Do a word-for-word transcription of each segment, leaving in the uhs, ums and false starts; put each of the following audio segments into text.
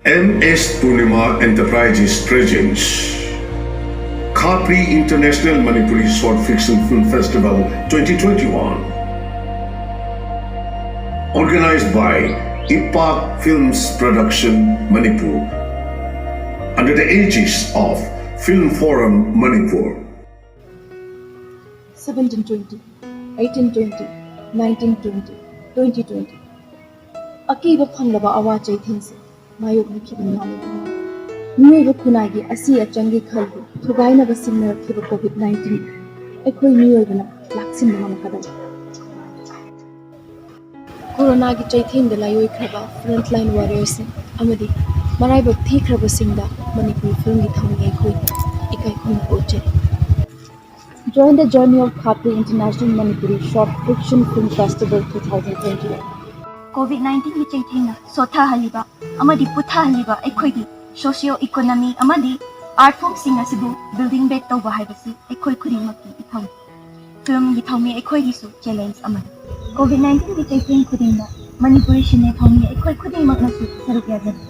M S Purnima Enterprises presents Khapri International Manipuri Short Fiction Film Festival twenty twenty-one. Organized by Ipak Films Production Manipur under the aegis of Film Forum Manipur. seventeen twenty, eighteen twenty, nineteen twenty, twenty twenty. ꯑꯀꯤꯕ ꯐꯪꯂꯕ ꯑꯋꯥ ꯆꯩꯊꯦꯡꯁꯦ ꯃꯥꯌꯣꯛꯅꯈꯤꯕ ꯉꯝꯃꯤ꯫ ꯃꯤꯑꯣꯏꯕ ꯈꯨꯟꯅꯥꯏꯒꯤ ꯑꯁꯤ ꯑꯆꯪꯒꯤ ꯈꯜꯕꯨ ꯊꯨꯒꯥꯏꯅꯕ ꯁꯤꯡꯅꯔꯛꯈꯤꯕ COVID nineteen ꯑꯩꯈꯣꯏ ꯃꯤꯑꯣꯏꯕꯅ ꯂꯥꯛꯁꯤꯟꯕ ꯉꯝꯒꯗꯕ꯫ ꯀꯣꯔꯣꯅꯥꯒꯤ ꯆꯩꯊꯦꯡꯗ ꯂꯥꯏꯑꯣꯏꯈ꯭ꯔꯕ ꯐ꯭ꯔꯟꯠꯂꯥꯏꯟ ꯋꯥꯔꯤꯌꯔꯁꯤꯡ ꯑꯃꯗꯤ ꯃꯔꯥꯏꯕꯛ ꯊꯤꯈ꯭ꯔꯕꯁꯤꯡꯗ ꯃꯅꯤꯄꯨꯔꯤ ꯐꯤꯂꯝꯒꯤ ꯊꯧꯃꯤ ꯑꯩꯈꯣꯏ ꯏꯀꯥꯏ ꯈꯨꯝꯅꯕ ꯎꯠꯆꯔꯤ꯫ Join the journey of Khapri International Manipuri Short Fiction Film Festival two thousand twenty-one. COVID ꯅꯥꯏꯟꯇꯤꯟꯒꯤ ꯆꯩꯊꯦꯡꯅ ꯁꯣꯠꯊꯍꯜꯂꯤꯕ ꯑꯃꯗꯤ ꯄꯨꯊꯍꯜꯂꯤꯕ ꯑꯩꯈꯣꯏꯒꯤ ꯁꯣꯁꯤꯌꯣ ꯏꯀꯣꯅꯣꯃꯤ ꯑꯃꯗꯤ ꯑꯥꯔꯠ ꯐꯣꯝꯁꯤꯡ ꯑꯁꯤꯕꯨ ꯕꯤꯜꯗꯤꯡ ꯕꯦꯛ ꯇꯧꯕ ꯍꯥꯏꯕꯁꯤ ꯑꯩꯈꯣꯏ ꯈꯨꯗꯤꯡꯃꯛꯀꯤ ꯏꯊꯧꯅꯤ꯫ ꯐꯤꯂꯝꯒꯤ ꯊꯧꯃꯤ ꯑꯩꯈꯣꯏꯒꯤꯁꯨ ꯆꯦꯂꯦꯟꯖ ꯑꯃꯅꯤ꯫ ꯀꯣꯚꯤꯗ ꯅꯥꯏꯟꯇꯤꯟꯒꯤ ꯆꯩꯊꯦꯡ ꯈꯨꯗꯤꯡꯗ ꯃꯅꯤꯄꯨꯔꯤ ꯁꯤꯅꯦ ꯊꯧꯃꯤ ꯑꯩꯈꯣꯏ ꯈꯨꯗꯤꯡꯃꯛꯅꯁꯨ ꯁꯔꯨꯛ ꯌꯥꯖꯅꯤꯡꯏ꯫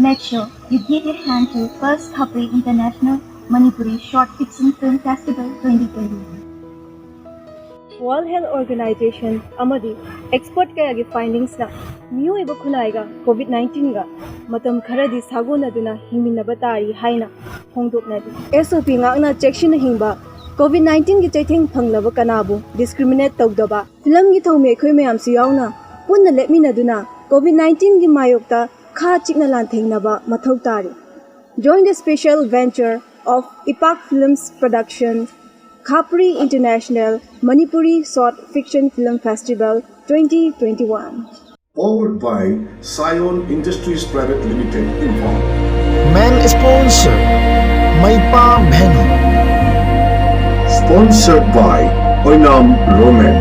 Make sure you give your hand to First Khapri International Manipuri Short Fiction Film Festival twenty twenty-one. World Health Organization ꯑꯃꯗꯤ ꯑꯦꯛꯁꯄꯔꯠ ꯀꯌꯥꯒꯤ ꯐꯥꯏꯟꯗꯤꯡꯁꯅ ꯃꯤꯑꯣꯏꯕ ꯈꯨꯟꯅꯥꯏꯒ ꯀꯣꯚꯤꯗ ꯅꯥꯏꯟꯇꯤꯟꯒ ꯃꯇꯝ ꯈꯔꯗꯤ ꯁꯥꯒꯣꯟꯅꯗꯨꯅ ꯍꯤꯡꯃꯤꯟꯅꯕ ꯇꯥꯔꯤ ꯍꯥꯏꯅ ꯐꯣꯡꯗꯣꯛꯅꯔꯤ꯫ ꯑꯦꯁ ꯑꯣ ꯄꯤ ꯉꯥꯛꯅ ꯆꯦꯛꯁꯤꯟꯅ ꯍꯤꯡꯕ, ꯀꯣꯚꯤꯗ ꯅꯥꯏꯟꯇꯤꯟꯒꯤ ꯆꯩꯊꯦꯡ ꯐꯪꯂꯕ ꯀꯅꯥꯕꯨ ꯗꯤꯁꯀ꯭ꯔꯤꯃꯤꯅꯦꯠ ꯇꯧꯗꯕ, ꯐꯤꯂꯝꯒꯤ ꯊꯧꯃꯤ ꯑꯩꯈꯣꯏ ꯃꯌꯥꯝꯁꯨ ꯌꯥꯎꯅ ꯄꯨꯟꯅ ꯂꯦꯞꯃꯤꯟꯅꯗꯨꯅ ꯀꯣꯚꯤꯗ ꯅꯥꯏꯟꯇꯤꯟꯒꯤ ꯃꯥꯌꯣꯛꯇ ꯈꯥ ꯆꯤꯛꯅ ꯂꯥꯟꯊꯦꯡꯅꯕ ꯃꯊꯧ ꯇꯥꯔꯤ꯫ Join the special venture of Ipak Films Production, Khapri International Manipuri Short Fiction Film Festival twenty twenty-one. Powered by Scion Industries Private Limited, Imphal. Main sponsor, Maipa Bhenu. Sponsored by Oinam Roman.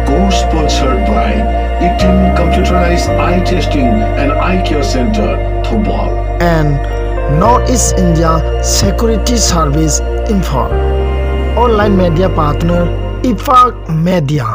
Co-sponsored by Itin Computerized Eye Testing and Eye Care Center, Thoubal. And North East India Security Service, Imphal. Online media partner, Ipak Media.